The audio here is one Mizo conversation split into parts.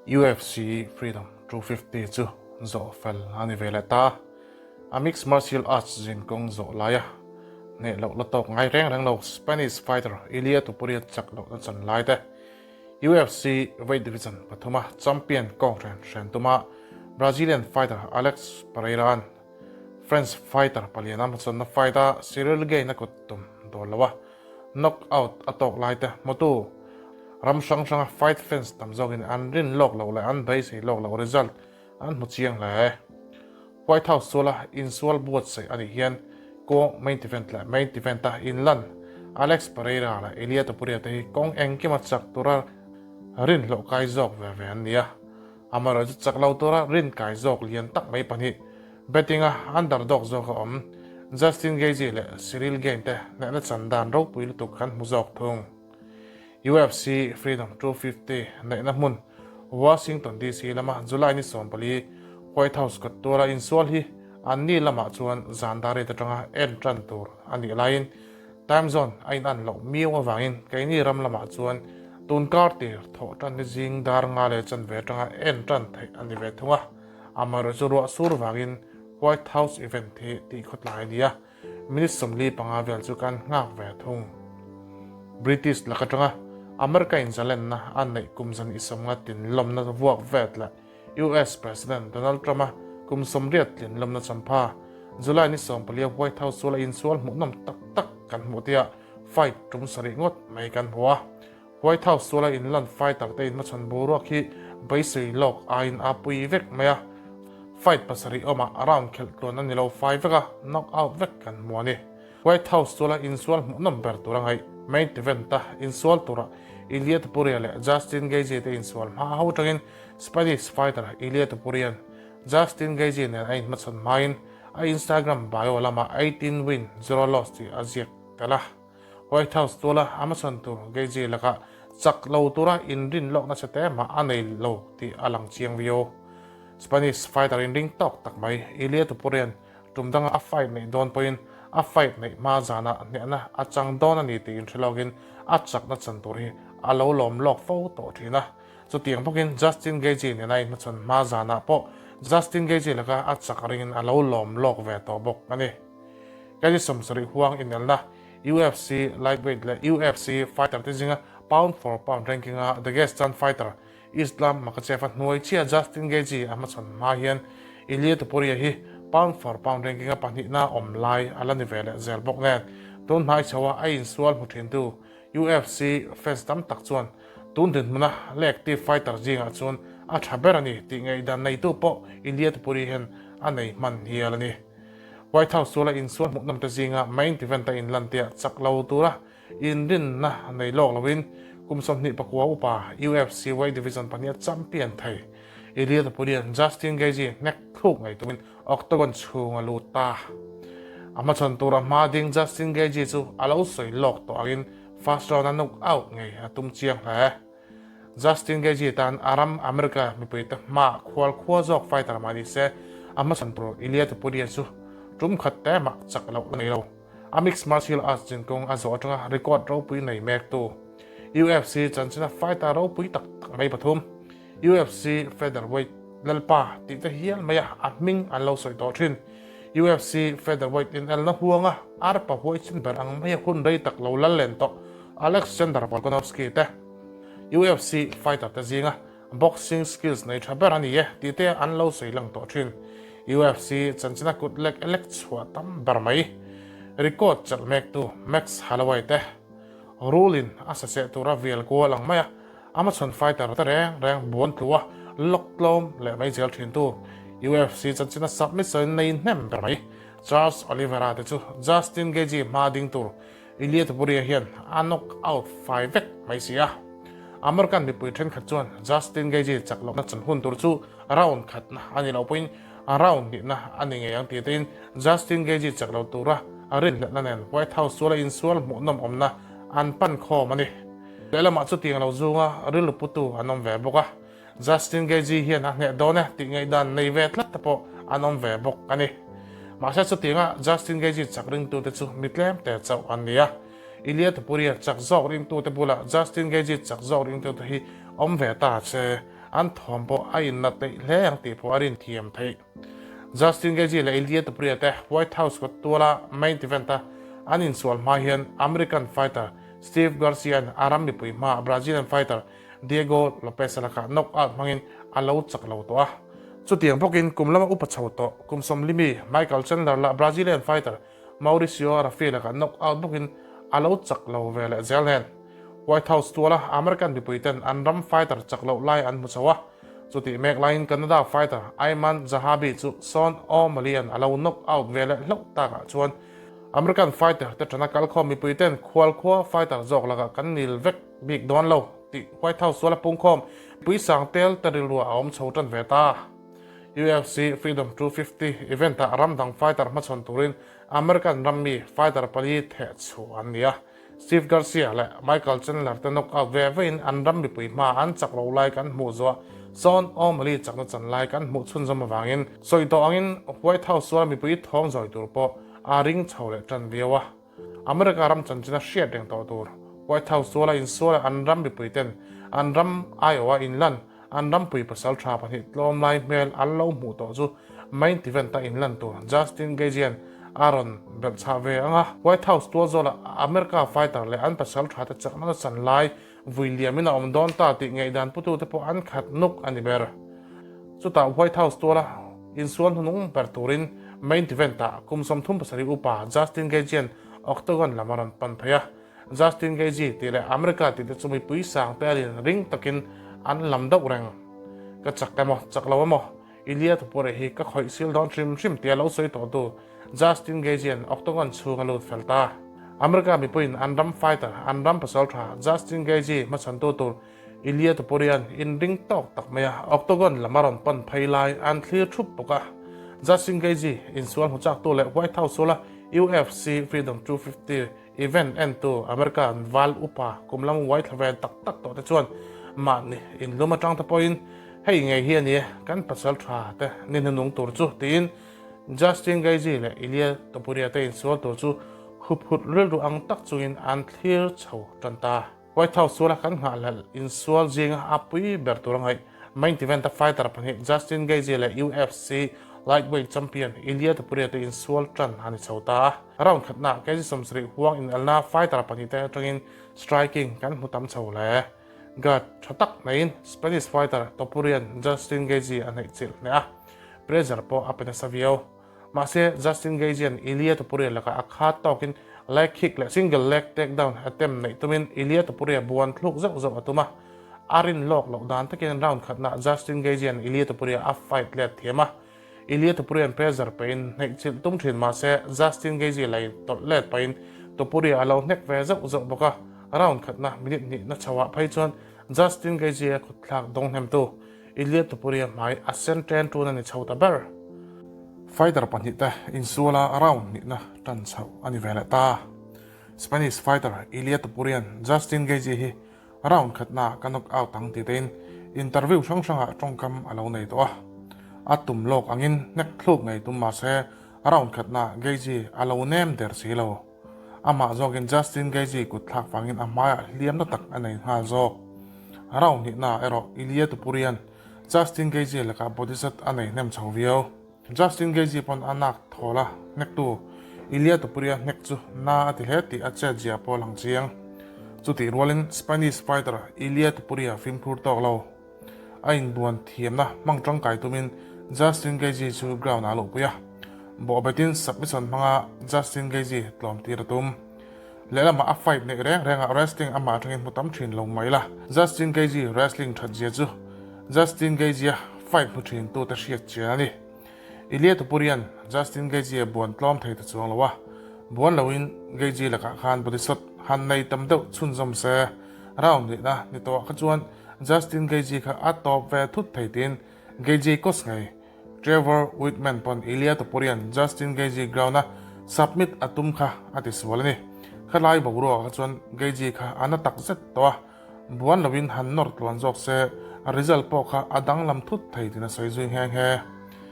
UFC Freedom 250 chu zawh fel a ni ve leh ta. A mixed martial arts zinkawng zawh laia hneh loh la tawk ngai reng reng lo Spanish fighter Ilia Topuria chak lohna chan lai te, UFC weight division pathuma champion kawng hren hren tuma Brazilian fighter Alex Pereira-a'n French fighter paliana hmachhawnna fight a Ciryl Gane a kut tum dawn lo a, knock out a tawk lai te hmutu ram hrang hranga fight fans tam zawkin an rin lawk loh leh an beisei lawk loh result an hmu chiang hle. White House suala insual buatsaih a nih hian kawng main event leh main event a inlan Alex Pereira leh Ilia Topuria te hi kawng engkima chak tura rinhlawh kai zawk ve ve an ni a. Amaherawhchu chak lo tura rin kai zawk lian tak mai pahnih betting a underdog zawk a awm. Justin Gaethje leh Ciryl Gane te hnehna chan dan ropui lutuk kan hmu zawk thung. UFC Freedom 250 neihna hmun Washington DC lama July ni 14 White House kawt tura insual hi anni lamah chuan zan dar riat atanga en tan tur a nih laiin Time zone a inan loh miau avangin keini ram lamah chuan tun kar tir thawh tan hi zing dar nga leh chanve atanga en tan theih a ni ve thung a. Amaherawhchu chu ruah sur vangin White House event hi tih khawtlai a ni a, minute 45 vel chu kan nghak ve thung. British lak atanga America in zalenna a neih kum zan i sawmnga tin lawmna vuak vet leh US President Donald Trump-a kum 80 tlin lawmna champha July ni 14 White House suala insual hmuhnawm tak tak kan hmuh tia fight tum sarih ngawt mai kan hmu a. White House suala inlan fighter te inhmachhawn boruak hi beisei lawk aiin a pui vek mai a. Fight pasarih awmah round khelh tluan a ni lo fai vek a, knock out vek kan hmu a ni. White House suala insual hmuhnawm ber tur a ngaih. Main event-a insual turah Ilia Topuria leh Justin Gaethje te insual hma ho atangin Spanish fighter Ilia Topurian Justin Gaethje nen a inhmachhawn hmain a Instagram bio lamah 18 win, zero loss tih a ziak tel a. White House tuala a hmachhawn tur Gaethje lakah chak lo tura inrin lawkna chhe te mah a nei lo tih a lang chiang viau. Spanish fighter inring tawk tak mai Ilia Topurian tum danga a fight neih dawn pawhin a fight neih hma zanah hnehna a chang dawn a ni tih inhre lawkin a chakna chan tur hi a lo lawm lawk fo tawh thin a. Chutiang bawkin Justin Gaethje nena inhmachhawn hma zanah pawh Justin Gaethje laka a chak ringin a lo lawm lawk ve tawh bawk a ni. Kei 70 huang inelna UFC lightweight leh UFC fighter te zinga pound for pound ranking a Dagestan fighter Islam Makhachev-a hnuai chiah Justin Gaethje a hmachhawn hma hian Ilia Topuria hi pound for pound ranking a pahnihna awm lai a la ni ve leh zel bawk nen tun hnai chhoa a insual hmu thintu UFC fans tam tak chuan tun dinhmuna la active fighter zingah chuan a tha ber a ni tih ngaihdan neitu pawh Ilia Topuria hian a nei hman hial a ni. White House chu la insual hmuhnawm te zinga main event a inlantiah chak lo tura inrinna nei lawk loin kum 29 upa UFC weight division pahniha champion thei Ilia Topuria Justin Gaethje hnek thluk ngei tumin Octagon chhung a lut ta. A hmachhawn tura hma ding Justin Gaethje chu a lo sawi lawk tawh angin first round a knock out ngei a tum chiang hle. Justin Gaethje tan a ram America mipuite hma khual khua zawk fighter mah ni se a hmachhawn tur Ilia Topuria chu tum khat te mah chak loh a nei lo. A mixed martial arts zinkawng a zawh atanga record ropui nei mek tu UFC chanchina fighter ropui tak tak mai pathum UFC featherweight lalpa tih te hial mai a a hming an lo sawi tawh thin. UFC featherweight inelna huanga arpa huai chin ber ang mai a hun rei tak lo lal len tawh Alexander Volkanovski te UFC fighter te zinga boxing skills nei tha ber a ni e tih te an lo sawi lang tawh thin. UFC chanchina kut lek lek chhuah tam ber mai. Record chelh mek tu Max Holloway te rule-in a saseh tura vel kual ang mai a. Amazon fighter te reng reng buan tlu a, lock tlawm leh mai zel thin tu UFC chanchin a submission nei hnem ber mai. Charles Oliveira te chu Justin Gaethje hma ding tur Ilia Topuria hian a knock out fai vek mai si a. American mipui thenkhat chuan Justin Gaethje chak lohna chan hun tur chu round khatna a ni lo pawhin round hnihna a ni ngei ang tih tein Justin Gaethje chak lo tura rinhlelhna nen White House suala insual hmuhnawm awmna an pan khawm a ni. Lehlamah chutiang lo zunga rilru putu an awm ve bawk a, Justin Gaethje hian a hneh dawn e tih ngaihdan nei ve tlat te pawh an awm ve bawk a ni. Mahse chutianga Justin Gaethje chak ringtute chu mi tlem te chauh an ni a, Ilia Topuria chak zawk ringtute bulah Justin Gaethje chak zawk ringtute hi awm ve ta che. an thawm pawh a innat theih hle ang tih pawh a rin thiam theih. Justin Gaethje leh Ilia Topuria te White House kawt tuala main event-a an insual hma hian American fighter Steve Garcia-a'n a ram mipui hmaah Brazilian fighter Diego Lopes-a lakah knockout hmangin a lo chak lo tawh a. Chutiang bawkin kum lama upa chho tawh kum sawmlimi Michael Chandler lah Brazilian fighter Mauricio Rafi lakah knockout bawkin a lo chak lo ve leh zel nen. White House tuala American mipuiten an ram fighter chak loh lai an hmu chho a. Chutih mek laiin Canada fighter Ayman Zahabi chu Sean O'Malley-a'n a lo knockout ve leh hlauh takah chuan American fighter te tana kalkhawm mipuiten khualkhua fighter zawk lakah kan nil vek bik dawn lo tih White House suala pungkhawm mipui sang tel te rilruah a awm chho tan ve ta. UFC Freedom 250 event-ah ram dang fighter hmachhawn turin American rammi fighter pali theh chhuah an ni a. Steve Garcia leh Michael Chandler te knockout ve vein an ram mipui hma an chak lo lai kan hmuh zuah Sean O'Malley chakna chan lai kan hmuh chhunzawm avangin sawi tawh angin White House suala mipui thawm zawi tur pawh a ring chho leh tan viau a. America ram chanchin a hriat reng tawh tur White House suala insuala an ram mipui ten an ram aiawha inlan An rampui pasal tha pahnih tlawm lai hmel an lo hmuh tawh chu main event-a inlan tur Justin Gaethje-a'n a rawn belh chhah ve ang a. White House tual zawlah America fighter leh an pasal tha te chakna na chan lai vui liamin a awm dawn ta tih ngaihdan putute pawh an khat nuk a ni ber. Chutah White House tuala insual hnunung ber turin main event-ah kum 37 upa Justin Gaethje-a'n octagon lam a rawn pan phei a. Justin Gaethje tih leh America tih te chu mipui sang te alin ring takin an lam deuh reng. Ka chak emaw, chak lo emaw, Ilia Topuria hi ka khawih sil dawn hrim hrim tia lo sawi tawh tu Justin Gaethje-a'n octagon chhung a lut fel ta. America mipuiin an ram fighter, an ram pasal tha Justin Gaethje hmachhantu tur Ilia Topuria-a'n inring tawk tak mai a octagon lam a rawn pan phei lai an thlir thup bawk a. Justin Gaethje insual hmu chaktu leh White House sula UFC Freedom 250 Event entu America val upa kum lam uai thla vel tak tak tawh te chuan mahni inlum atang te pawhin hei ngei hi a ni e, kan pasal tha te ni hnunung tur chu tiin Justin Gaethje leh Ilia Topuria te insual tur chu huphut rilru ang tak chungin an thlir chho tan ta. White House suala kan nghahhlelh insual zinga a pui ber tur a ngaih. Main event-a fighter pahnih Justin Gaethje leh UFC lightweight champion Ilia Topuria te insual tan a ni chho ta a. Round khatnaah kg 70 huang inelna fighter pahnih te atangin striking kan hmu tam chho hle. Guard tha tak neiin Spanish fighter Topuria'n Justin Gaethje a hnaih chilh hneh a, pressure pawh a pe nasa viau. Mahse, Justin Gaethje-a'n Ilia Topuria lakah a khat tawkin leg kick leh single leg takedown attempt neih tumin Ilia Topuria buan thluk zauh zauh a tum a. A rin lawk loh dan takin round khatnaah Justin Gaethje-a'n Ilia Topuria a fight let thiam a. Ilia Topuria'n pressure pehin hnaih chilh tum thin mahse Justin Gaethje lei tawlh let pahin Topuria a lo hnek ve zauh zauh bawk a. Round khatna minute hnihna chhoah phei chuan Justin Gaethje-a kutthlak dawng hnemtu Ilia Topuria hmai a sen ṭen ṭun a ni chho ta ber. Fighter pahnihte insuala round hnihna ṭan chhoh a ni ve leh ta. Spanish fighter Ilia Topuria'n Justin Gaethje hi round khatnaah ka knock out ang ti tein interview hrang hrangah ṭawngkam a lo nei tawh a. A tum lawk angin hnek thluk ngei tum mah se round khatnaah Gaethje a lo nem der si lo. Amah zawkin Justin Gaethje kut thlak vangin a hmaiah hliamna tak a nei nghal zawk. Round hnihnaah erawh Ilia Tupurian Justin Gaethje lakah body shot a nei hnem chho viau. Justin Gaethje pawn a nak thawl a hnektu Ilia Topuria hnek chu na a ti hle tih a chet zia pawh a lang chiang. Chutih rualin Spanish fighter Ilia Topuria fimkhur tawk lo. A inbuan thiamna hmang tangkai tumin Justin Gaethje chu ground ah a luhpui a. Bawhbetin submission hmanga Justin Gaethje tlawm tir a tum. Lehlamah a fight neih reng rengah wrestling amah atangin hmu tam thin lo mai la. Justin Gaethje wrestling that zia chu Justin Gaethje-a fight hmu thin tute hriat chian a ni. Ilia Topurian Justin Gaethje-a buan tlawm thei ta chuang lo a. Buan loin Gaethje lakah khan body shot han nei tam deuh chhunzawm se. Round nihna ni tawhah kha chuan Justin Gaethje kha a tawp ve thut thei tiin Gaethje coach ngei Trevor Wittman pawn Ilia Topurian Justin Gaethje ground-a submit a tum kha a ti sual a ni. Khalai boruakah kha chuan Gaethje kha a na tak zet tawh a, buan loin han nawr tluan zawk se a result pawh kha a danglam thut thei tiin a sawi zui nghe nghe.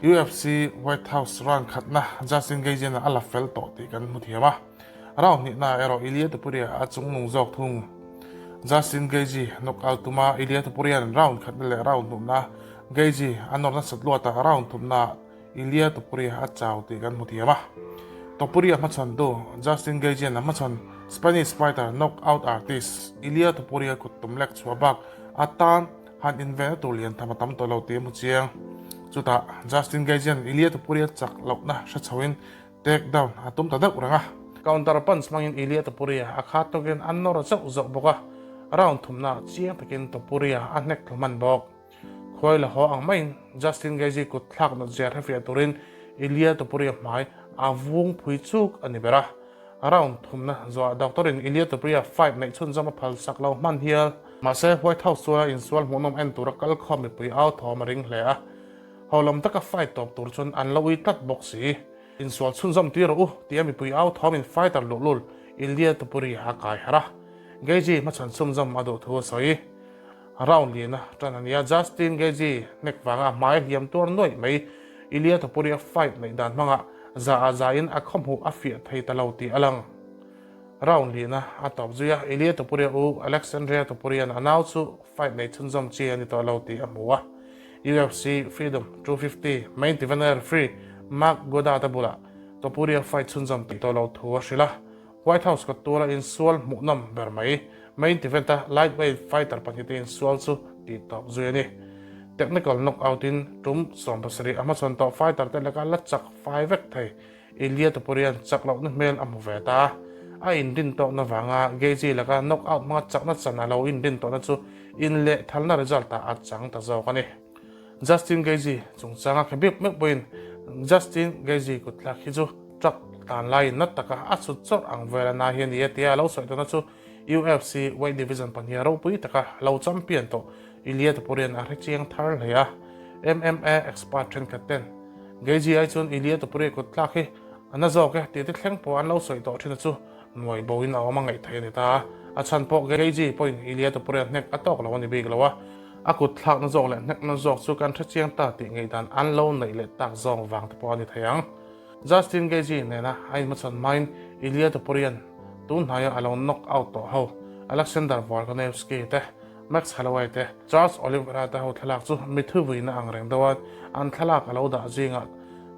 UFC White House round khatna Justin Gaethje-a'n a la fel tawh tih kan hmu thiam a. Round hnihnaah erawh Ilia Topuria a chungnung zawk thung. Justin Gaethje knockout tuma Ilia Topuria-a'n round khatna leh round hnumna Gaethje a nawr nasat luatah round thumnaah Ilia Topuria a chau tih kan hmu thiam a. Topuria hmachhawntu Justin Gaethje-a'n a hmachhawn Spanish fighter knockout artist Ilia Topuria kut tum lek chhuah bak atan han invenna tur lian tham a tam tawh lo tih a hmu chiang. Chutah Justin Gaethje-a'n Ilia Topuria chak lohna hre chhoin Takedown a tum ta deuh reng a. Counter punch hmangin Ilia Topuria a khat tawkin a nawr zauh zauh bawk a, round thumnaah chiang takin Topuria a hnek thlu hman bawk. Khuai la haw ang maiin Justin Gaethje kut thlak nawt zia hrefiah turin Ilia Topuria hmai a vung phui chuk a ni ber a. Round thumna zawhah doctor-in Ilia Topuria fight neih chhunzawm a phal sak lo hman hial. Mahse, White House chuan a insual hmuhnawm en tura kal khawm mipui au thawm a ring hle a. Ho lam taka fight tawp tur chuan an lo ui tlat bawk si. Insual chhunzawm tir rawh u, tia mipui au thawmin fighter luhlul Ilia Topuria a kai harh a. Gaethje hmachhawn chhunzawm a duh thu a sawi. Round lina tan a nia, Justin Gaethje hnek vanga hmai hliam tuar nuaih mai. Ilia Topuria fight neih dan hmangah za a za in a khawhmuh a fiah thei ta lo tih a lang. Round lina a tawp zui a, Ilia Topuria u Alexandria Topuria'n a nau chu Fight nei chhunzawm chi a ni tawh lo tih a hmu a. UFC Freedom 250 main event-a referee Mark Goddard-a bulah Topuria fight chhunzawm tih tawh lo thu a hrilh a. White House kawt tura insual hmuhnawm ber mai main event-a lightweight fighter pahnihte insual chu tih tawp zui a ni. Technical knockout-in tum 70 a hmachhawn tawh fighter te laka la chak fai vek thei. Ilia Topurian chak lohna hmel a hmu ve ta. A inrin tawhna vanga Gaethje laka knockout hmanga chakna chan a lo inrin tawhna chu inlehthalna result ah a chang ta zawk a ni. Justin Gaethje chungchanga khe bik meuh pawhin Justin Gaethje kutthlak hi chu truck tlan laiin na taka a chhut chawrh ang vel a na hi a ni a tia a lo sawi tawhna chu UFC weight division pahniha ropui taka lo champion tawh Ilia Topurian a hrechiang thar hle a. MMA expert thenkhat ten Gaethje ai chuan Ilia Topuria kut tlak hi a na zawk e tih te thleng pawh an lo sawi tawh thin a chu nuai bo in a awm a ngaih theih a ni ta. A chhan pawh Gaethje pawhin Ilia Topuria hnek a tawk lo a ni bik lo a, a kut thlakna zawk leh hnekna zawk chu kan hrechiang ta tih ngaihdan an lo neih leh tak zawng vang te pawh a ni thei ang. Justin Gaethje nena a inhmachhawn hmain Ilia Topurian tun hnaia a lo knock out tawh ho Alexander Volkanovski te Max Holloway te, Charles Oliveira te ho thlalak chu mi thuvuina ang reng deuh a, an thlalak a lo dah zingah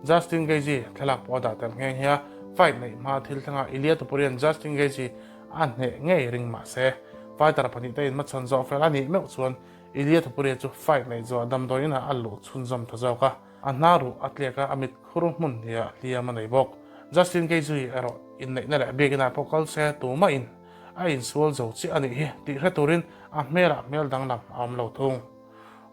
Justin Gaethje thlalak pawh a dah tel nghe nghe a, fight neih hma thil thlengah Ilia Topurian Justin Gaethje a hneh ngei ring mah se, fighter pahnih te inhmachhawn zawh fel a nih meuh chuan Ilia Topuria chu fight neih zawh damdawi inah a luh chhunzawm ta zawk a, a hna ruh a tliak a, a mit khur hmun hniah hliam a nei bawk. Justin Gaethje erawh inneihna leh biakinah pawh kal se tumah in A insual zo chiah a nih hi tih hre turin a hmelah hmel danglam a awm lo thung.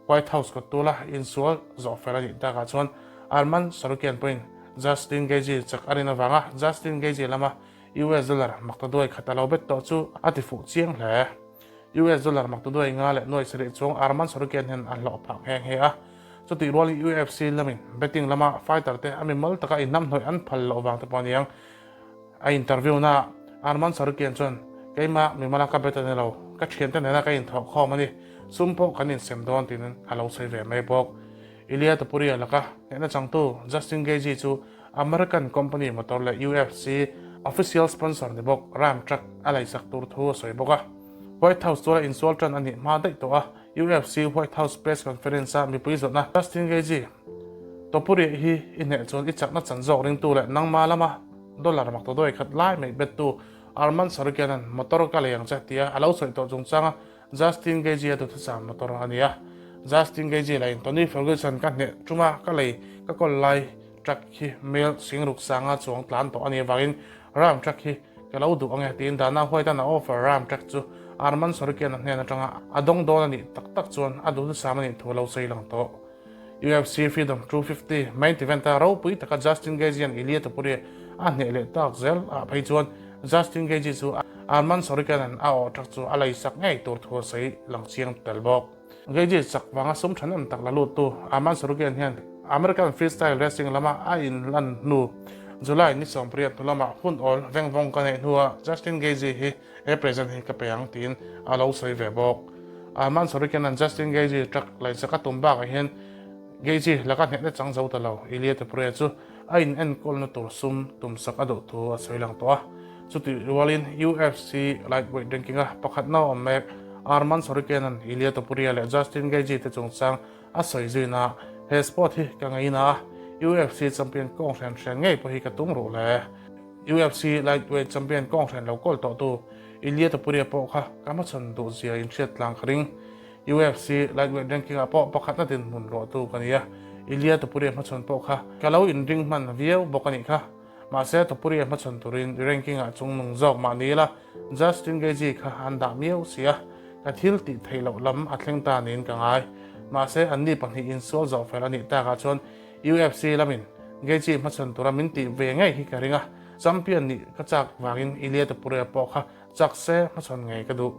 White House kawt tula insual zawh fel a nih takah chuan Arman Tsarukyan pawhin Justin Gaethje chak a rin avanga Justin Gaethje lama US dollar maktaduai khat a lo bet tawh chu a ti fuh chiang hle. US dollar maktaduai nga leh nuai sarih chuang Arman Tsarukyan hian a hlawh phah nghe nghe a. Chutih rualin UFC lamin betting lama fighter te a mimal taka inhnamhnawih an phal loh vang te pawh a ni ang. A interview na Arman Tsarukyan chuan, Keimah mimala ka bet a ni lo, ka thiante nena ka inthawh khawm a ni, sum pawh kan insem dawn tiin a lo sawi ve mai bawk. Ilia Topuria laka hnehna changtu Justin Gaethje chu American company motor leh UFC official sponsor ni bawk Ram truck a leisak tur thu a sawi bawk a. White House chuan a insual tan a nih hma daih tawh a, UFC White House press conference-a mipui zawhna Justin Gaethje, Topuria hi i hneh chuan i chakna chan zawk ringtu leh nangma lama Dollar mak ta dawi khat lai mai bettu Arman Tsarukyan-a'n motor ka lei ang che tia a lo sawi tawh chungchanga Justin Gaethje a duhthusam motor a ni a. Justin Gaethje lahin Tony Ferguson ka hneh tuma ka lei ka kawl lai truck hi mel singruk sanga chuang tlan tawh a nih avangin Ram truck hi ka lo duh ange tiin Dana White-a'n a offer Ram truck chu Arman Tsarukyan-a hnen atanga a dawng dawn a nih tak tak chuan a duhthusam a nih thu a lo sawi lang tawh. UFC Freedom 250 main event-a ropui taka Justin Gaethje-a'n Ilia Topuria a hneh leh tak zel ah phei chuan Justin Gaethje chu Arman Tsarukyan-a'n a awh thak chu a leisak ngei tur thu a sawi lang chiang tel bawk. Gaethje chak vanga sum thahnem tak la luttu Arman Tsarukyan hian American Freestyle Wrestling lama a inlan hnu July ni 18 hnu lamah hun awl vengvawng ka neih hnuah Justin Gaethje hi He present hi ka pe ang tiin a lo sawi ve bawk. Arman Tsarukyan-a'n Justin Gaethje truck laihsak a tum bakah hian Gaethje laka hnehna chang zo ta lo. Ilia Topuria chu a inenkawlna tur sum tumsak a duh thu a sawi lang tawh a. Chutih rualin UFC lightweight ranking-a pakhatna awm mek. Arman Tsarukyan-a'n Ilia Topuria leh Justin Gaethje te chungchang a sawi zuina he sport hi ka ngaina a, UFC champion kawng hran hran ngei pawh hi ka tum ruh hle. UFC lightweight champion kawng hran lo kawl tawhtu Ilia Topuria pawh kha ka hmachhawn duh zia inhriat tlang ka ring. UFC lightweight ranking ah pawh pakhatna dinhmun luahtu ka ni a, Ilia Topuria hmachhawn pawh kha ka lo inring hman viau bawk a nih kha. Mahse Topuria hmachhawn turin ranking ah chungnung zawk mah ni ila Justin Gaethje kha an dah miau si a, ka thil tih theih loh lam a thleng ta niin ka ngai. Mahse anni pahnih insual zawh fel a nih takah chuan UFC lamin Gaethje hmachhawn tura min tih ve ngei hi ka ring a, champion nih ka chak vangin Ilia Topuria pawh kha chak se hmachhawn ngei ka duh.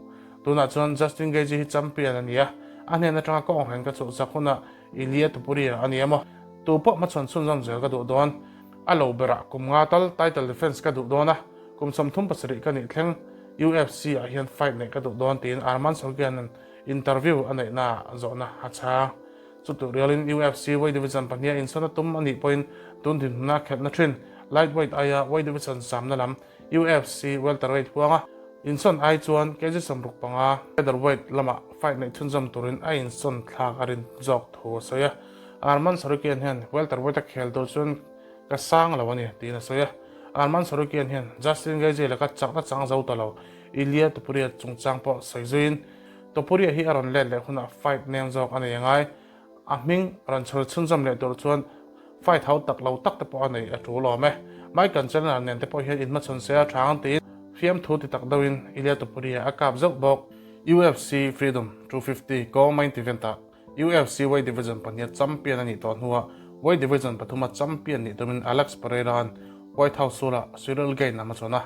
Tunah chuan Justin Gaethje hi champion a ni a, a hnen atanga ka awnghren ka chhuh chak hunah Ilia Topuria a ni emaw tu pawh hmachhawn chhunzawm zel ka duh dawn. A lo berah kum nga tal title defence ka duh dawn a, kum 37 ka nih thleng UFC ah hian fight neih ka duh dawn tiin Arman Tsarukyan-a'n interview a neihnaah zawhna a chhang. Chutuh rialin UFC weight division pahniha insawn a tum a nih pawhin tun dinhmuna khelhna thin lightweight aia weight division samna lam UFC welterweight huanga insawn ai chuan kg 65 featherweight lamah fight neih chhunzawm turin a insawn thlak a rin zawk thu a sawi a. Arman Tsarukyan hian welterweight a khel tur chuan ka sang lo a ni tiin a sawi a. Arman Tsarukyan hian Justin Gaethje laka chakna chang zo ta lo Ilia Topuria chungchang pawh sawi zuiin Topuria hi a rawn let leh hunah fight nem zawk a nei a ngai. A hming rawn chhur chhunzawm leh tur chuan fight hau tak lo tak te pawh a nei a tul awm e. Michael Chandler nen te pawh hian inhmachhawn se a tha ang tiin fiamthu ti tak deuhin Ilia Topuria a kap zauh bawk. UFC Freedom 250 co-main event-ah UFC Weight Division pahniha champion a nih tawh hnuah Weight Division pathuma champion nih tumin Alex Pereira-a'n White House sulah Ciryl Gane a hmachhawn a.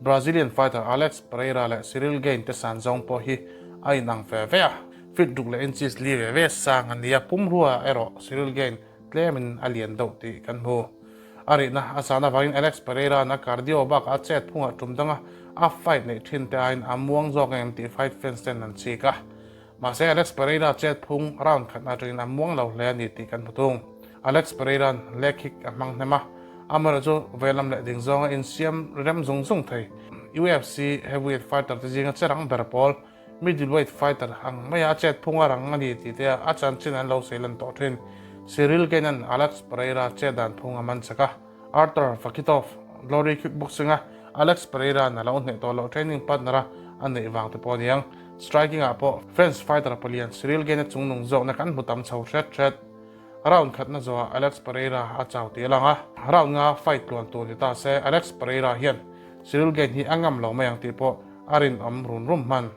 Brazilian fighter Alex Pereira leh Ciryl Gane te san zawng pawh hi a inang ve ve a, feet ruk leh inches li ve ve sang a ni a, pumrua erawh Ciryl Gane tlemin a lian deuh tih kan hmu. A rihna a san avangin Alex Pereira-a'n a cardio bakah a chet phungah tum danga a fight neih thin te aiin a muang zawk em tih fight fans ten an chik a. Mahse Alex Pereira chet phung round khatna atangin a muang lo hle a ni tih kan hmu thung. Alex Pereira'n leg kick a hmang hnem a, amaherawh chu veilam leh ding zawnga insiam rem zung zung thei. UFC heavyweight fighter te zinga che rang ber pawl, middleweight fighter ang maia a chet phung a rang a ni tih te a chanchin an lo sei lan tawh thin. Ciryl Gane-a'n Alex Pereira chet dan phung a man chak a. Artur Vakhitov, Glory Kickboxing-a Alex Pereira-a'n a lo hneh tawh loh training partner-a a neih vang te pawh a ni ang. Striking-ah pawh French fighter palian Ciryl Gane-a chungnung zawkna kan hmu tam chho hret hret. Round khatna zawhah Alex Pereira a chau tih a lang a, round nga fight tluan tur ni ta se Alex Pereira hian Ciryl Gane hi a ngam lo mai ang tih pawh a rinawm run rum hman.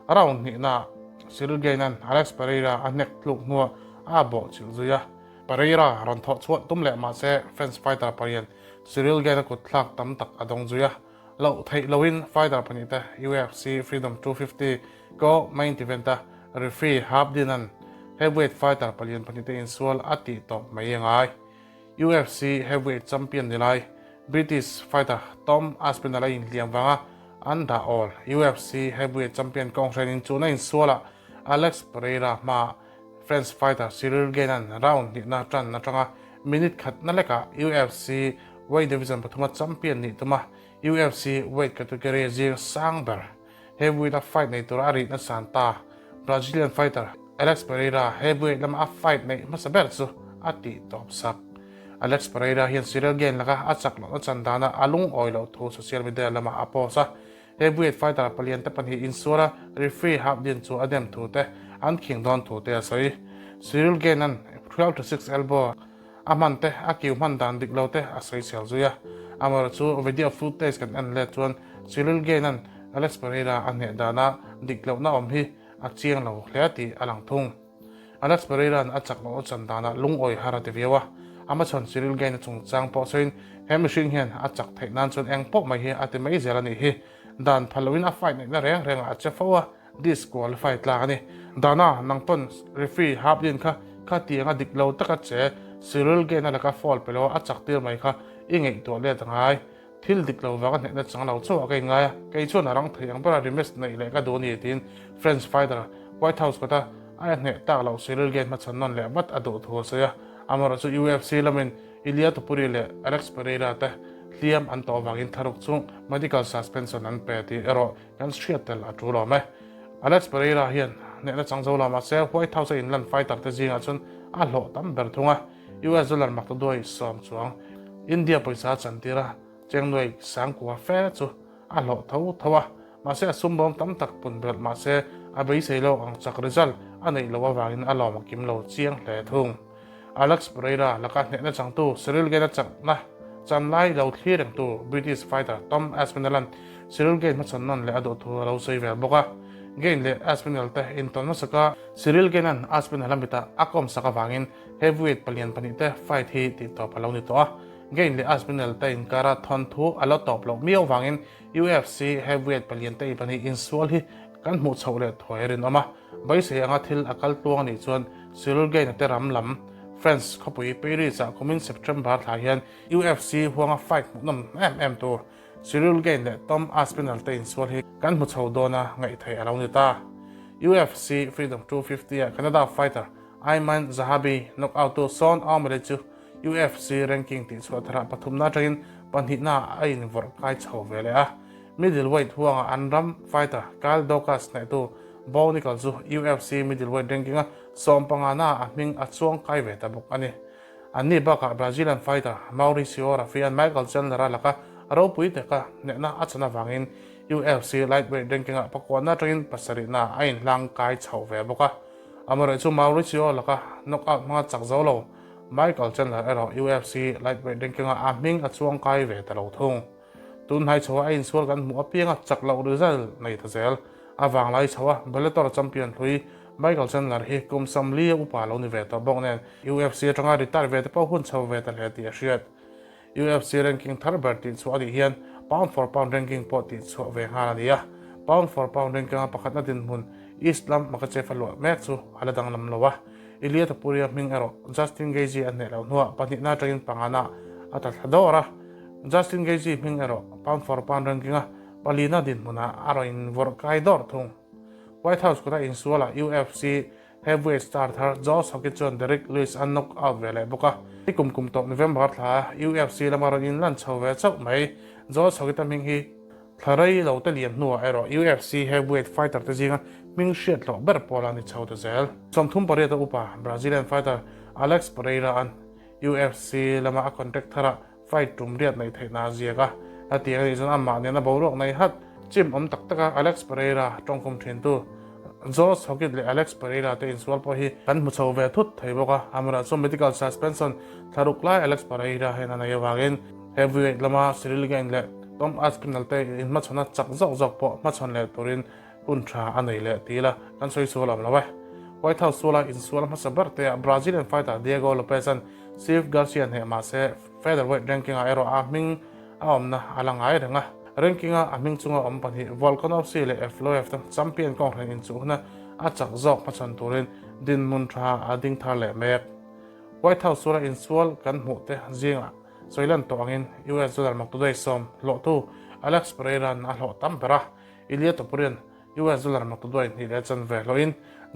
Round hnihnaah Ciryl Gane-a'n Alex Pereira a hnek tluk hnuah a bawhchilh zui a. Pereira rawn thawh chhuah tum leh mahse French fighter parian Ciryl Gane-a kut thlak tam tak a dawng zui a. Loh theih loin fighter pahnihte UFC Freedom 250 ko main event-a referee Herb Dean-a'n heavyweight fighter palian pahnihte insual a tih tawp mai a ngai. UFC heavyweight champion ni lai British fighter Tom Aspinall a inhliam vanga an dah awl UFC heavyweight champion kawnghren inchuhna insualah Alex Pereira hmaah French fighter Ciryl Gane-a'n round hnihna tan atanga minute khatna lekah UFC weight division pathuma champion nih tuma UFC weight category zing sang ber heavyweight-a fight nei tura a rihna san ta Brazilian fighter Alex Pereira heavyweight lama a fight neih hmasa ber chu a tih tawp sak. Alex Pereira hian Ciryl Gane laka a chak lohna chan dana a lungawi loh thu social media lamah a post a. Heavyweight fighter palian te pahnih insual a, referee Herb Dean chu a dem thu te, an khing dawn thu te a sawi. Ciryl Gane-a'n 12-6 elbow a hman te, a kiu hman dan dik lo te a sawi chhel zui a. Amaherawh chu video footage kan en let chuan Ciryl Gane-a'n Alex Pereira a hneh dana dik lohna awm hi a chiang lo hle tih a lang thung. Alex Pereira-a'n a chak loh chan danah lungawi har a ti viau a, Amazon Ciryl Gane-a chungchang pawh sawiin he mihring hian a chak theih nan chuan eng pawh mai hi a ti mai zel a nih hi. Dan phal loin a fight neihna reng rengah a che fo a, disqualify tlak a ni. Dana, nang pawn referee Herb Dean kha khatianga dik lo taka che Ciryl Gane-a laka foul pe lo a chak tir mai kha i ngaihtuah let a ngai. Thil dik lo vanga hnehna chang lo chauh a ka inngai a, kei chuan a rang thei ang bera rematch neih leh ka duh a ni tiin French fighter White House kawta a hneh tak loh Ciryl Gane hmachhawn nawn leh vat a duh thu a sawi a. Amaherawhchu UFC lamin Ilia Topuria leh Alex Pereira te hliam an tawh vangin tharuk chung medical suspension an pe tih erawh kan hriat tel a tul awm e. Alex Pereira hian hnehna chang zo lo mahse White House a inlan fighter te zingah chuan a hlawh tam ber thung a, US dollar maktaduai sawm chuang India pawisa a chantir a, chengnuai sangkua fe chu a hlawh tho tho a, mahse a sumbawm tam tak pun belh mahse a beisei lo ang chak result a neih loh avangin a lawm a kim lo chiang hle thung. Alex Pereira laka hnehna changtu Ciryl Gane-a chakna chan lai lo thlir rengtu British fighter Tom Aspinall-a'n Ciryl Gane hmachhawn nawn leh a duh thu a lo sawi vel bawk a. Gane leh Aspinall te intawn hmasaka Ciryl Gane-a'n Aspinall-a mitah a kawm sak avangin heavyweight palian pahnihte fight hi tihtawp a lo ni tawh a. Gane leh Aspinall te inkara thawnthu a la tawp loh miau avangin UFC heavyweight palian te pahnih insual hi kan hmuh chhoh leh thuai a rinawm a. Beisei anga thil a kal tluang anih chuan Ciryl Gane te ram lam France khawpui Paris ah kumin September thla hian UFC huanga fight hmuhnawm em em tur Ciryl Gane leh Tom Aspinall te insual hi kan hmu chho dawn a ngaihtheih a lo ni ta. UFC Freedom 250 ah Canada fighter Ayman Zahabi knockout tu Sean O'Malley chu UFC ranking tihchhuah tharah pathumna atangin pahnihna a invawrh kai chho ve leh a. Middleweight huanga an ram fighter Kyle Daukaus hnaihtu Bo Nickal chu UFC middleweight ranking-a sawmpangana a hming a chuang kai ve ta bawk a ni. Anni bakah Brazilian fighter Mauricio Rafian Michael Chandler-a laka ropui taka hnehna a chan avangin UFC lightweight ranking-ah pakuahna atangin pasarihna a inhlang kai chho ve bawk a. Amaherawhchu chu Mauricio laka knockout hmanga chak zo lo Michael Chandler erawh UFC lightweight ranking-ah a hming a chuang kai ve ta lo thung. Tunhnai chhoa a insual kan hmuh apianga chak loh result nei ta zel. A vanglai chhoa Bellator champion hlui Michael Chandler hi kum 40 a upa lo ni ve tawh bawk nen UFC atanga retire ve te pawh hun chho ve ta hle tih a hriat. UFC ranking thar ber tih chhuah a nih hian pound for pound ranking pawh tih chhuah ve nghal a ni a. Pound for pound ranking a pakhatna dinhmun Islam Makhachev a luah mek chu a la danglam lo a. Ilia Topuria hming erawh Justin Gaethje a hneh loh hnuah pahnihna atangin pangana a tla thla dawr a. Justin Gaethje hming erawh pound for pound ranking a palina dinhmunah a rawn invawrh kai dawrh thung. White House kawta insualah UFC heavyweight star thar Josh Hokit chuan Derrick Lewis a knock out ve leh bawk a. Ni kum kum tawp November thla UFC lama rawn inlan chho ve chauh mai. Josh Hokit-a hming hi thla rei lo te lian hnuah erawh UFC heavyweight fighter te zinga hming hriat hlawh ber pawl a ni chho ta zel. 38 a upa Brazilian fighter Alex Pereira-a'n UFC lama a contract tharah Fight tum riat neih theih na a ziak a, a ti a nih chuan amah nena boruak nei hat chim awm tak taka Alex Pereira tawngkhum thintu Josh Hokit leh Alex Pereira te insual pawh hi kan hmu chho ve thut thei bawk a, amaherawh chu medical suspension thla ruk lai Alex Pereira hian a nei avangin heavyweight lama Ciryl Gane leh Tom Aspinall te inhmachhawn a chak zawk zawk pawh hmachhawn leh turin hun tha a nei leh ti ila kan sawi sual awm lo e. White House suala insual hmasa ber te ah Brazilian fighter Diego Lopez-a'n Steve Garcia hneh mahse featherweight ranking-ah erawh a hming a awmna a la ngai reng a. Ranking-a a hming chunga awm pahnih Volkanovski leh Evloev te champion kawnghren inchuh huna a chak zawk hmachhawn turin dinhmun tha a ding thar leh mek. White House sura insual kan hmuh te zingah sawi lan tawh angin US dollar maktudaih sawm hlawhtu Alex Pereira-a'n a hlawh tam ber a, Ilia Topuria-a'n US dollar maktuduai hnih leh chanve hlawhin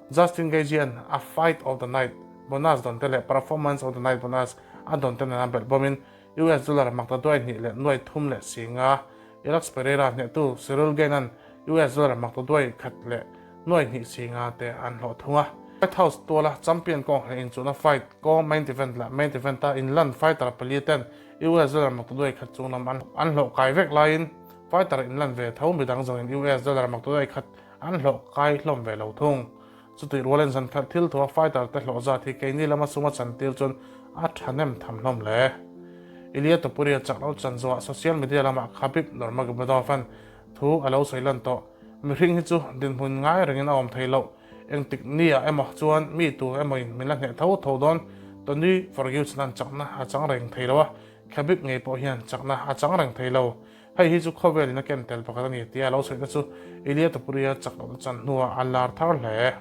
Justin Gaethje-a'n a Fight of the Night bonus dawn te leh Performance of the Night bonus a dawn te nena belh bawmin US dollar maktuduai hnih leh nuai thum leh si nga Alex Pereira hnehtu Ciryl Gane-a'n US dollar maktuduai khat leh nuai hnih si nga te an hlawh thung a. White House tuala champion kawnghleh inchuhna fight co-main event leh main event-a inlan fighter pali ten US dollar maktuduai khat chung lam an hlawh kai vek laiin Fighter inlan ve tho midang zawngin US dollar maktuai khat an hlawh kai hlawm ve lo thung. Chutih rualin zan khat thil thua fighter te hlawh zat hi keini lama suma chantir chuan a thahnem tham hlawm hle. Ilia Topuria chak lo chan zawhah social media lamah Khabib Nurmagomedov-a'n thu a lo sawi lan tawh. Mihring hi chu dinhmun ngai rengin a awm thei loh. Engtik nia emaw chuan mi tur emawin min la hneh tho tho dawn. Tony Ferguson-a'n chakna a chang reng thei lo a, Khabib ngei pawh hian chakna a chang reng thei lo. Hei hi chu khawvelin a ken tel pakhat a ni tia lo sawina chu Ilia Topuria chak lohna chan hnuah a lar thar hle.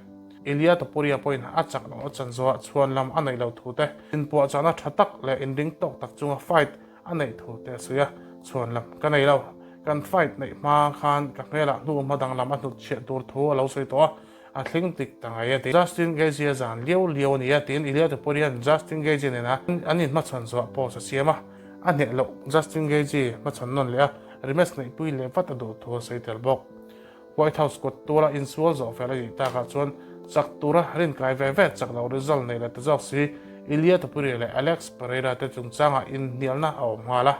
Ilia Topuria pawhin a chak lohna chan zawhah chhuan lam a neih loh thu te, inpuahchahna tha tak leh inring tawk tak chunga fight a neih thu te a sawi a, Chhuan lam ka nei lo. Kan fight neih hma khan ka hmelah hnu hma danglam a hnutchhiah tur thu a lo sawi tawh a. A thleng dik ta ngai a ti. Justin Gaethje a zan liau liau a ni a tiin Ilia Topuria-a'n Justin Gaethje nena an inhmachhawn zawhah post a siam a. A hneh loh Justin Gaethje hmachhawn nawn leh a rematch neihpui leh vat a duh thu a sawi tel bawk. White House kawt tuala insual zawh fel a nih takah chuan chak tura rinkai ve ve chak lo result nei leh ta zawk si Ilia Topuria leh Alex Pereira te chungchangah inhnialna a awm nghal a.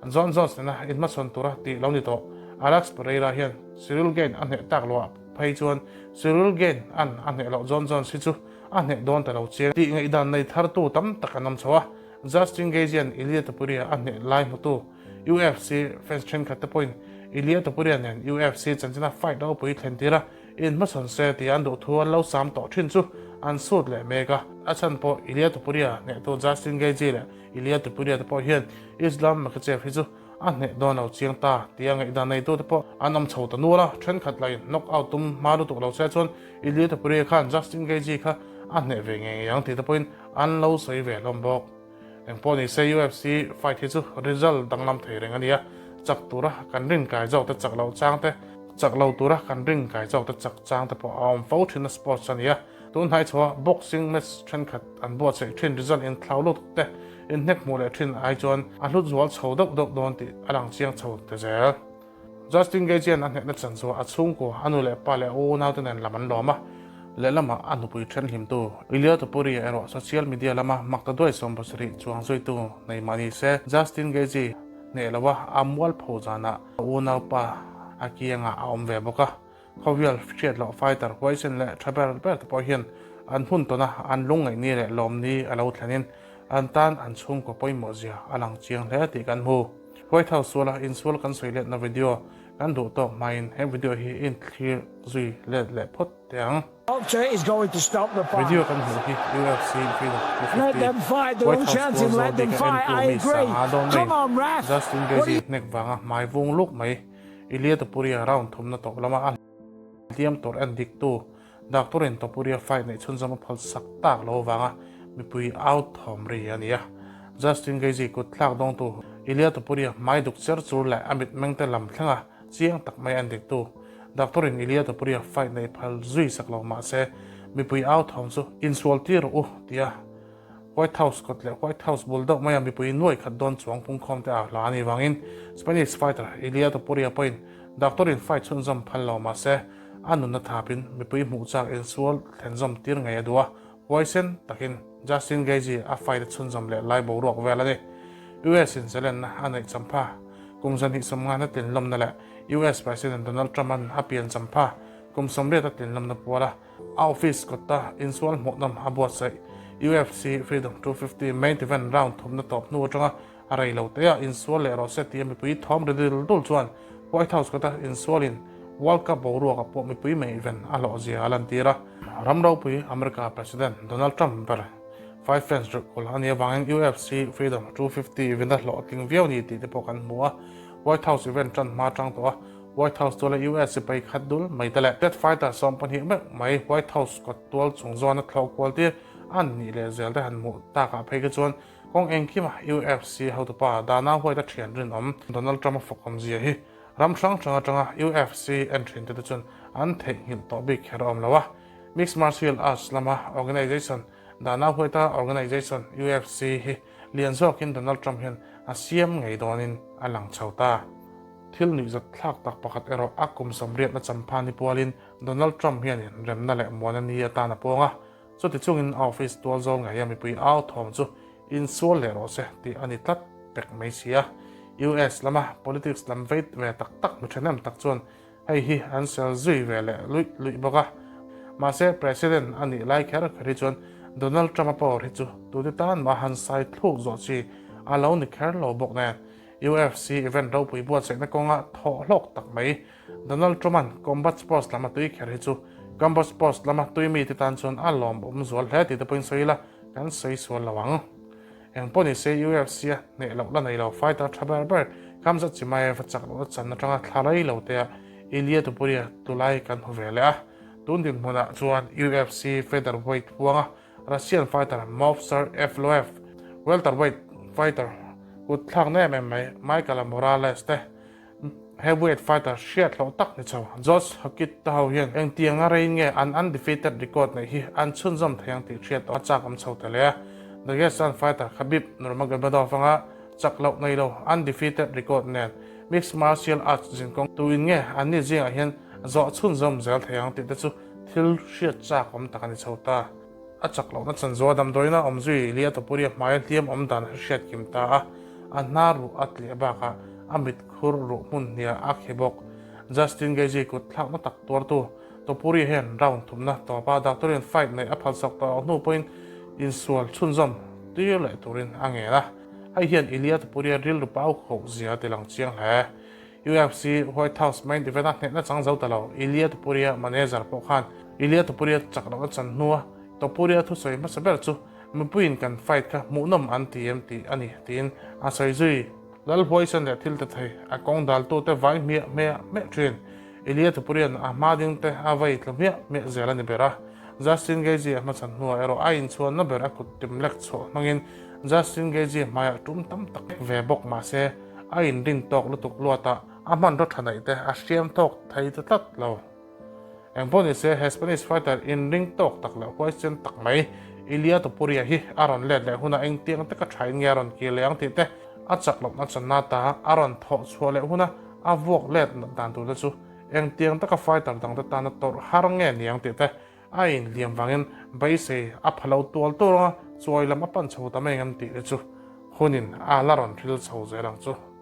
Jon Jones nena inhmachhawn tura tih lo ni tawh. Alex Pereira hian Ciryl Gane a hneh tak loah phei chuan Ciryl Gane an a hneh loh Jon Jones hi chu a hneh dawn ta lo chiang tih ngaihdan nei thartu tam tak an awm chho a. Justin Gaethje-a'n Ilia Topuria a hneh lai hmutu UFC fans thenkhat te pawhin Ilia Topuria nen UFC chanchina fight ropui thlen tir a, inhmachhawn se tih an duh thu an lo sam tawh thin chu an sut leh mek a. A chhan pawh Ilia Topuria hnehtu Justin Gaethje leh Ilia Topuria te pawh hian Islam Makhachev hi chu a hneh dawn lo chiang ta tia ngaihdan neitute pawh an awm chho ta nual a, thenkhat lain knock out tum hma lutuk lo se chuan Ilia Topuria khan Justin Gaethje kha a hneh ve ngei ngei ang tih te pawhin an lo sawi ve hlawm bawk. Engpawh ni se UFC fight hi chu result danglam thei reng a nia, chak tura kan rin kai zawk te chak loh chang te, chak lo tura kan rin kai zawk te chak chang te pawh a awm fo thin a sports a nia. Tun hnai chhoa boxing match thenkhat an buatsaih thin result in thlau lutuk te inhnek hmuh leh thin ai chuan a hlut zual chho deuh deuh dawn tih a lang chiang chho ta zel. Justin Gaethje-a'n a hnehna chan chu a chhungkua, a nu leh pa leh a unaute nen lam an lawm a. Lehlamah a nupui thenhlimtu Ilia Topuria erawh social media lama makta duai 70 chuang zuitu nei mah ni se, Justin Gaethje hneh loa a mualpho zanah a unaupa a kiangah a awm ve bawk a. Khawvel hriat loh fighter huaisen leh tha ber ber te pawh hian an hun tawna an lungngaih ni leh lawm ni a lo thlenin an tan an chhungkaw pawimawh zia a lang chiang hle tih kan hmu. White House suala insual kan sawi letna video kan duh tawk hmain he video hi inthlir zui let leh phawt teh ang. Video kan hmuh hi UFC Freedom 250 White House tual zawl bik a entu mi sanga dawn mai Justin Gaethje hnek vanga hmai vung luk mai. Ilia Topuria round thumna tawp lama a hliam tur en diktu Doctor-in Topuria fight neih chhunzawm a phal sak tak lo avanga mipui au thawm ri a ni a. Justin Gaethje kut thlak dawngtu Ilia Topuria hmai duk cher chur leh a mitmeng te lam thlenga chiang tak mai en diktu Doctor-in Ilia Topuria fight neih phal zui sak lo mah se mipui au thawm chu insual tir rawh u tia White House kawt leh White House bul deuh maia mipui nuai khat dawn chuang pungkhawm te a hla a nih vangin Spanish fighter Ilia Topuria pawhin doctor-in fight chhunzawm phal lo mah se a nunna thapin mipui hmuh chak insual thlenzawm tir ngei a duh a, huaisen takin Justin Gaethje a fight a chhunzawm leh lai boruak vel a ni. US in zalenna a neih champha kum 250 tlinlawmna leh US President Donald Trump-a'n a pian champha kum 80 tlinlawmna puala A office kawta insual hmuhnawm a buatsaih. UFC Freedom 250 main event round thumna tawp hnu atanga a rei lo te a insual leh rawh se tia mipui thawm ri dul dul chuan White House kawta insualin World Cup boruakah pawh mipui main event a hlawhzia a lantir a. Ram ropui America President Donald Trump ber five fans rukul a nih avangin UFC Freedom 250 event a hlawhtling viau ni tih te pawh kan hmu a. White House event tan hma atang tawh a White House tuala US sipai khat dul mai te leh jet fighter 12 meuh mai White House kawt tual chung zawna thlawh kual tir an nih leh zel te han hmuh takah phei kha chuan kawng engkima UFC hotupa Dana White-a thian rinawm Donald Trump-a fawkawm zia hi ram hrang hrang atanga UFC en thin te te chuan an theihnghilh tawh bik kher a awm lo a. Mixed Martial Arts lama organization Dana White-a organization UFC hi lian zawkin Donald Trump hian a siam ngei dawnin a lang chho ta. Thil nuihzat thlak tak pakhat erawh a kum 80na champha ni pualin Donald Trump hianin remna leh muana ni atan a pawng a, chuti chungin a office tual zawl ngeia mipui au thawm chu insual leh rawh se tih a ni tlat pek mai si a. US lama politics lam veit ve tak tak mi thahnem tak chuan hei hi an sel zui ve leh luih luih bawk a. Mahse President a nih lai kher kher hi chuan Donald Trump-a power hi chu tute tan mah han sai thluk zawh chi a lo ni kher lo bawk nen. UFC event ropui buatsaihna kawnga thawh hlawk tak mai Donald Trump-a'n combat sports lama tui kher hi chu combat sports lama tui mite tan chuan a lawmawm zual hle tih te pawhin sawi ila kan sawi sual lo ang. Eng pawh ni se UFC-a hneh loh la nei lo fighter tha ber ber Khamzat Chimaev-a chak lohna chan atanga thla rei lo tea Ilia Topuria tulai kan hmu ve leh a. Tun dinhmunah chuan UFC featherweight huanga Russian fighter Movsar Evloev, welterweight fighter kut thlak na em em mai Michael-a Morales te, heavyweight fighter hriat hlawh tak ni chho Josh Hokit te ho hian engtianga rein nge an undefeated record neih hi an chhunzawm thei ang tih hriat a chak awm chho ta hle a. Dagestan fighter Khabib Nurmagomedov anga chak loh nei lo undefeated record nen mixed martial arts zinkawng tuin nge anni zingah hian. zawh chhunzawm zel thei ang tih te chu thil hriat chak awm tak a ni chho ta. A chak lohna chanzua damdawiina awm zui Ilia Topuria hmaia hliam awm dan a hriat kim ta a, a hnar ruh a tliah bakah a mit khur ruh hmun hniah a khi bawk. Justin Gaethje kut thlakna tak tuartu Topuria hian round thumna tawpa doctor-in fight neih a phalsak tawh loh hnu pawhin insual chhunzawm tir leh turin a ngen a. Hei hian Ilia Topuria rilru pau khawh zia a tilang chiang hle. UFC White House main event-a hnehna chang zo ta lo Ilia Topuria manager pawh khan Ilia Topuria chak lohna chan hnua Topuria thusawi hmasa ber chu mipuiin kan fight kha hmuhnawm an ti em tih a ni tiin a sawi zui. Lal huaisen leh thil ti thei a kawng daltute vai hmiah hmiah hmiah thin. Ilia Tupurian a hma ding te a vei tlu hmiah hmiah zel a ni ber a. Justin Gaethje a hmachhan hnuah erawh a inchhuanna ber a kut tim lek chhuah hmangin Justin Gaethje hmaiah tum tam tak ve bawk mah se a inrin tawk lutuk luatah a hmanraw tha neih te a hriam tawk thei ta tlat lo. Engpawh ni se he Spanish fighter inring tawk tak leh huaisen tak mai Ilia Topuria hi a rawn let leh hunah engtiang taka thain nge a rawn kir leh ang tih te a chak lohna channa ta a rawn thawh chhuah leh huna a vuak let nat dan tur te chu engtiang taka fighter dangte tana tawrh har nge niang tih te a inhliam vangin beisei a pha lo tual tual anga chuai lam a pan chho ta mai ngam tih te chu hunin a la rawn hril chho zel ang chu.